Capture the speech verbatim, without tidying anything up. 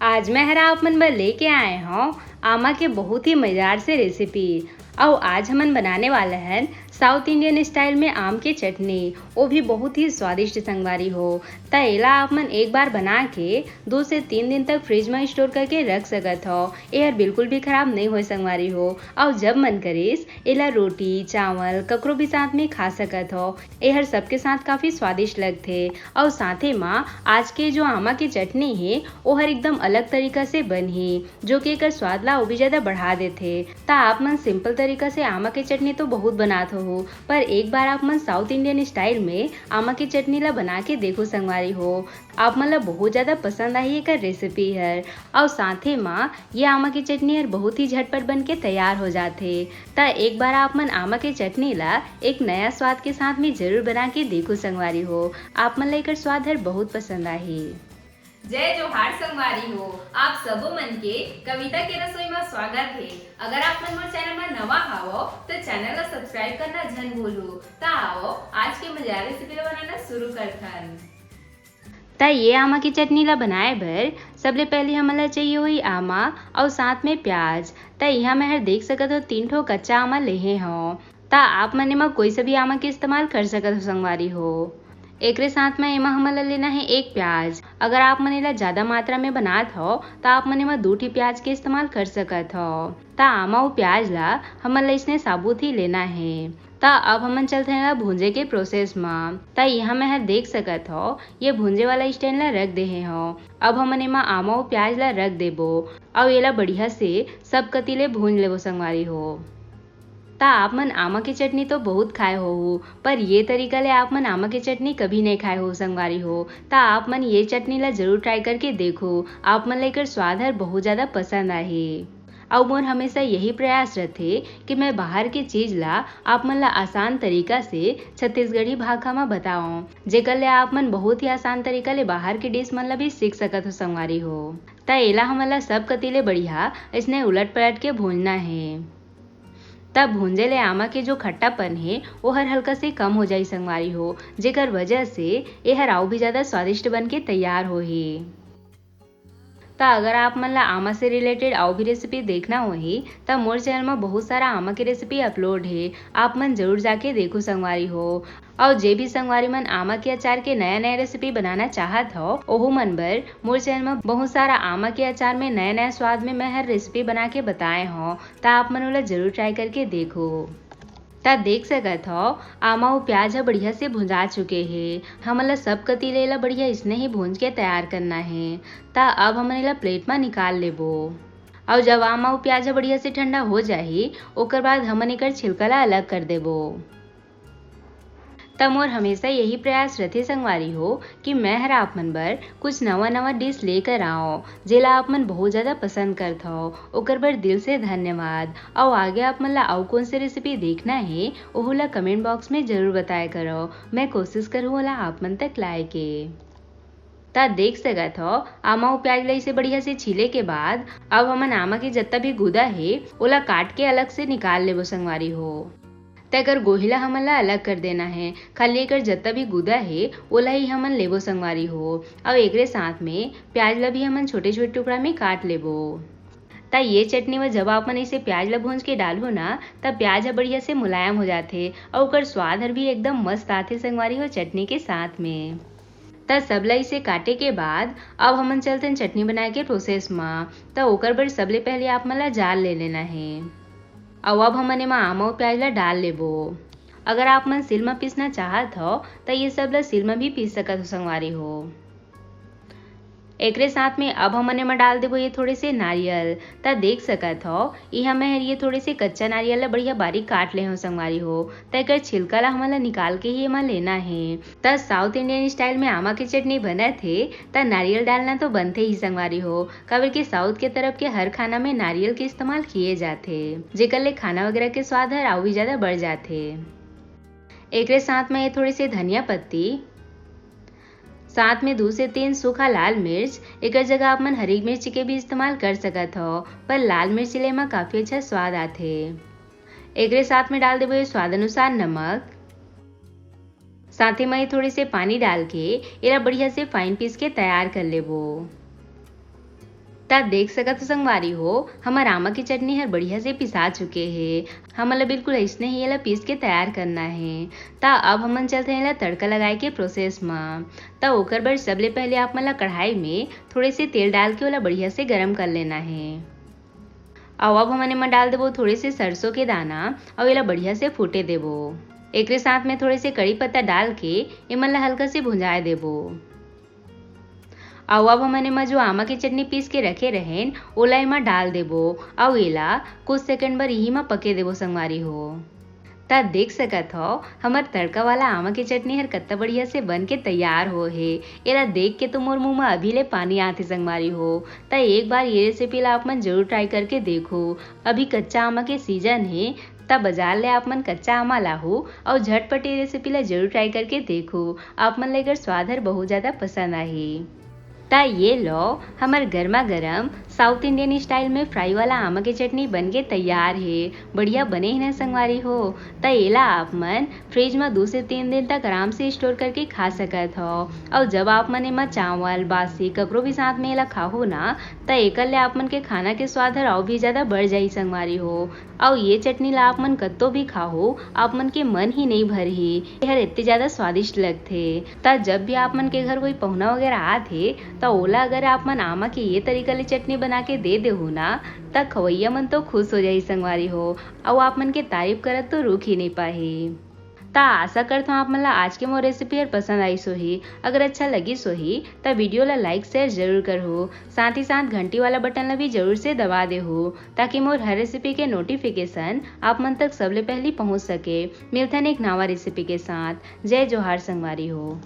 आज मैं हर आप मन बर लेके आए हौं आमा के बहुत ही मजेदार से रेसिपी। अउ आज हमन बनाने वाले हन साउथ इंडियन स्टाइल में आम के चटनी, वो भी बहुत ही स्वादिष्ट संगवारी हो। त एला आप मन एक बार बना के दो से तीन दिन तक फ्रिज में स्टोर करके रख सकत हो। एहर बिल्कुल भी खराब नहीं होय संगवारी हो। अउ जब मन करिस एला रोटी चावल ककरो भी साथ में खा सकत हो। एहर सबके साथ काफी स्वादिष्ट लगथे। अउ साथे मा आज के जो आमा के चटनी हे ओहर एकदम अलग तरीका से बनही, जो कि एकर स्वाद ला अउ भी ज्यादा बढ़ा देथे। त आप मन सिंपल तरीका से आमा के चटनी तो बहुत बनात होहू, पर एक बार आप मन साउथ इंडियन स्टाइल में आमा के चटनी ला बना के देखो संगवारी हो। आप मन ला बहुत ज्यादा पसंद आही एकर रेसिपी हर। अउ साथे मा ये आमा के चटनी हर बहुत ही झटपट बन के तैयार हो जाथे। त एक बार आप मन आमा के चटनी ला एक नया स्वाद के साथ में जरूर बना के देखो संगवारी हो। आप मन ला एकर स्वाद हर बहुत पसंद आही। जय जोहार संगवारी हो, आप सबो मन के कविता के रसोई में स्वागत हे। अगर आप मन मोर चैनल में नवा हावो त चैनल ला सब्सक्राइब करना झन भूलू। त आओ आज के मजेदार रेसिपी ला बनाना शुरू करथन। त ये आमा की चटनी ला बनाए बर सबले पहले हमन ला चाहिए होही आमा अउ साथ में प्याज। त यहाँ मैं हर देख सकत हो तीन ठो कच्चा आमा लेहे हव। त आप मन एमा कोई सा भी आमा के इस्तेमाल कर सकत हो संगवारी हो। एकरे साथ में एमा हमन ला लेना है एक प्याज। अगर आप मन एला ज्यादा मात्रा में बनात हो त आप मन एमा दू ठी प्याज के इस्तेमाल कर सकत हो। त आमा अउ प्याज ला हमन ला इसने साबुत ही लेना है। त अब हमन चलते हैं भूंजे के प्रोसेस मा। त यहाँ मैं हर देख सकत हो ये भूंजे वाला स्टैंड ला रख दे हे हो। अब हमन एमा आमा अउ प्याज ला रख देबो अउ एला बढ़िया से सब कति ले भूंज लेबो संगवारी हो। त आप मन आमा के चटनी तो बहुत खाए होहू, पर ये तरीका ले आप मन आमा के चटनी कभी नहीं खाए हो संगवारी हो। त आप मन ये चटनी ला जरूर ट्राई करके देखो, आप मन ला एकर स्वाद हर बहुत ज्यादा पसंद आही। अउ मोर हमेशा यही प्रयास रथे कि मैं बाहर के चीज ला आप मन ला आसान तरीका से छत्तीसगढ़ी भाखा मा बताओं, जेकर ले आप मन बहुत ही आसान तरीका ले बाहर के डिश मन ला भी सीख सकत हो संगवारी हो। त एला हमन ला सब कति ले बढ़िया इसने उलट पलट के भूंजना हे। तब भूंजे ले आमा के जो खट्टापन हे ओहर हल्का से कम हो जाई संगवारी हो, जेकर वजह से एहर अउ भी ज्यादा स्वादिष्ट बन के तैयार होही। त अगर आप मन ला आमा से रिलेटेड अउ भी रेसिपी देखना होही त मोर चैनल में बहुत सारा आमा के रेसिपी अपलोड हे, आप मन जरूर जाके देखो संगवारी हो। अउ जे भी संगवारी मन आमा के अचार के नया नया रेसिपी बनाना चाहत हो ओहू मन बर मोर चैनल में बहुत सारा आमा के अचार में नया नया स्वाद में मैं हर रेसिपी बना के बताए हो, त आप मन ओला जरूर ट्राई करके देखो। त देख सकत हो आमा अउ प्याज ह बढ़िया से भुंजा चुके हे। हमन ला सब कति ले एला बढ़िया इसने ही भूंज के तैयार करना हे। त अब हमन एला प्लेट मा निकाल लेबो। अउ जब आमा अउ प्याज ह बढ़िया से ठंडा हो जाही ओकर बाद हमन एकर छिलका ला अलग कर देबो। त मोर हमेशा यही प्रयास रथे संगवारी हो कि मैं हर आप मन बर कुछ नवा नवा डिश लेकर आओ, जेला आप मन बहुत ज्यादा पसंद करत हो, ओकर बर दिल से धन्यवाद। अउ आगे आप मन ला अउ कौन से रेसिपी देखना हे ओहू ला कमेंट बॉक्स में जरूर बताया करो, मैं कोशिश करूँ ओला आप मन तक लाए के। त देख सकत हो आमा अउ प्याज ला इसे बढ़िया से छीले के बाद अब हमन आमा के जत्ता भी गुदा हे ओला काट के अलग से निकाल लेबो संगवारी हो। त एकर गोही ला हमन ला अलग कर देना हे, खाली एकर जत्ता भी गुदा हे ओला ही हमन लेबो संगवारी हो। अउ एकरे साथ में प्याज ला भी हमन छोटे छोटे टुकड़ा में काट लेबो। त ये चटनी में जब आप मन इसे प्याज ला भूंज के डालबो ना त प्याज ह बढ़िया से मुलायम हो जाथे अउ ओकर स्वाद हर भी एकदम मस्त आथे संगवारी हो चटनी के साथ में। त सबला इसे काटे के बाद अब हमन चलथन चटनी बनाए के प्रोसेस मा। त ओकर बर सबले पहले आप मन ला जार ले लेना हे। अउ अब हमन एमा आमा अउ प्याज ला डाल लेबो। अगर आप मन सिल मा पीसना चाहत हो त ये सब ला सिल मा भी पीस सकत हो संगवारी हो। एकरे साथ में अब हमन एमा डाल देबो ये थोड़े से नारियल। त देख सकत हो इहाँ मैं ये थोड़े से कच्चा नारियल ला बढ़िया बारीक काट ले हो संगवारी हो। त एकर छिलका ला हमन ला निकाल के ही एमा लेना हे। त साउथ इंडियन स्टाइल में आमा के चटनी बनत हे त नारियल डालना तो बनथे ही संगवारी हो, काबर के साउथ के तरफ के हर खाना में नारियल के इस्तेमाल किए जाथे, जेकर ले खाना वगैरह के स्वाद हर अउ भी ज्यादा बढ़ जाथे। एकरे साथ में ये थोड़े से धनिया पत्ती, साथ में दू से तीन सूखा लाल मिर्च, एकर जगह आप मन हरी मिर्च के भी इस्तेमाल कर सकत हो, पर लाल मिर्च ले मा काफी अच्छा स्वाद आथे। एकरे साथ में डाल देबो ये स्वाद अनुसार नमक। साथ ही में ये थोड़े से पानी डाल के एला बढ़िया से फाइन पीस के तैयार कर लेबो। त देख सकत हो संगवारी हो, हमर आमा के चटनी हर बढ़िया से पिसा चुके हे। हमन ला बिल्कुल अइसने ही एला पीस के तैयार करना हे। त अब हमन चलते एला तड़का लगाए के प्रोसेस म। त ओकर बर सबले पहले आप मन ला कढ़ाई में थोड़े से तेल डाल के ओला बढ़िया से गरम कर लेना हे। अउ अब हमन एमा डाल देबो थोड़े से सरसों के दाना अउ एला बढ़िया से फूटे देबो। एकरे साथ में थोड़े से कड़ी पत्ता डाल के एमन ला हल्का से भुंजाए देबो। अउ अब हमन एमा जो आमा के चटनी पीस के रखे रहेन, ओला एमा डाल देबो अउ एला कुछ सेकंड बर इही म पके देबो संगवारी हो। त देख सकत हव, हमर तड़का वाला आमा के चटनी हर कत्ता बढ़िया से बन के तैयार हो हे। एला देख के तो मोर मुंह म अभी ले पानी आथे संगवारी हो। त एक बार ये रेसिपी ला आप मन जरूर ट्राई करके देखो। अभी कच्चा आमा के सीजन हे, त बाजार ले आप मन कच्चा आमा लाहू अउ झटपट ये रेसिपी ला जरूर ट्राई करके देखो। आप मन ला एकर स्वाद हर बहुत ज्यादा पसंद आही। त ये लो, हमर गर्मा गर्म साउथ इंडियन स्टाइल में फ्राई वाला आमा के चटनी बन के तैयार हे। बढ़िया बने हे ना संगवारी हो? त एला आप मन फ्रिज में दो से तीन दिन तक आराम से स्टोर करके खा सकत हो। अउ जब आप मन एमा चावल, बासी, ककरो भी साथ में एला खाहू ना, त एकर ले आप मन के खाना के स्वाद हर अउ भी ज्यादा बढ़ जाही संगवारी हो। अउ ये चटनी ला आप मन कत्तो भी खाहू, आप मन के मन ही नहीं भरही। एहर इतने ज्यादा स्वादिष्ट लगथे। त जब भी आप मन के घर कोई पहुना वगैरह आत हे, त ओला अगर आप मन आमा के ये तरीका ले चटनी बना के दे देहू ना, त खवैया मन तो खुश हो जाही संगवारी हो, अउ आप मन के तारीफ करत तो रुक ही नहीं पाही। त आशा करत हूँ आप मन ला आज के मोर रेसिपी हर पसंद आइस होही। अगर अच्छा लगिस होही, त वीडियो ला लाइक शेयर जरूर करहू। साथ ही साथ घंटी वाला बटन ला भी जरूर से दबा देहू, ताकि मोर हर रेसिपी के नोटिफिकेशन आप मन तक सबले पहली पहुँच सके। मिलथन एक नवा रेसिपी के साथ। जय जोहार संगवारी हो।